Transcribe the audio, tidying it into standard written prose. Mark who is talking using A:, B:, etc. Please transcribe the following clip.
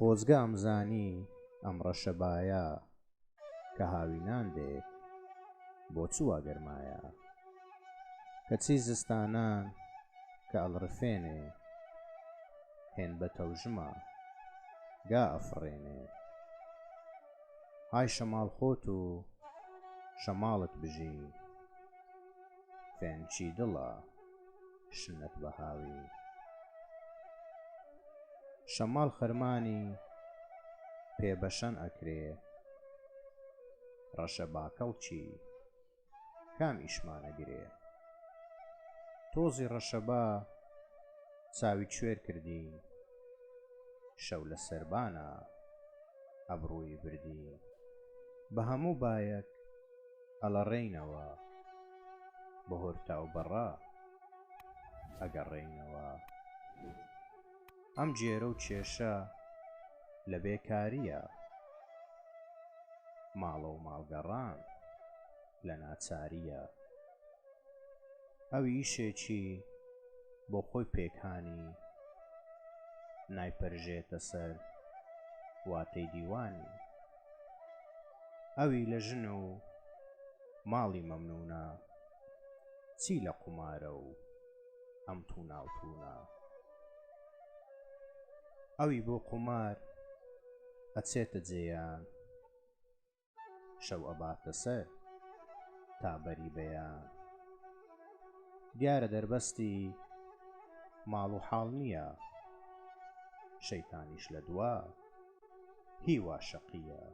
A: خۆزگە ئەمزانی ئەم ڕەشەبایە کە هاوینان دێت بۆ چ وا گەرمایە؟ کەچی زستانان کە ئەڵڕفێنێ هێند بە تەوژمە گا ئەفڕێنێ. های شەماڵ خۆت و شەماڵت بژی فێنکی دڵە شنەت بە هاوی. شەماڵ خەرمانی پێ بە شەن ئەکرێ ڕەشەبا کەڵکی کام ئیشمان ئەگرێ. تۆزی ڕەشەبا چاوی کوێر کردین شەو لە سەربانا ئەبڕووی بردین. بە هەموو بایەک ئەڵەڕێینەوە بە هۆرتا و بەڕە ئەگەڕێینەوە. ئەم گێرە و کێشە لە بێکارییە، ماڵە و ماڵگەڕان لە ناچارییە. ئەو ئیشێکی بۆ خۆی پێکهانی، نایپەرژێتە سەر واتەی دیوانی. ئەوی لە ژن و ماڵی مەمنوونە، چی لە قومارە و ئەم تووناوتوونە. ئەوی بۆ قومار ئەچێتە جێیان، شەو ئەباتە سەر تا بەری بەیان. دیارە دەربەستی ماڵ و حاڵ نییە، شەیتانیش لە دوا هیوا شەقییە.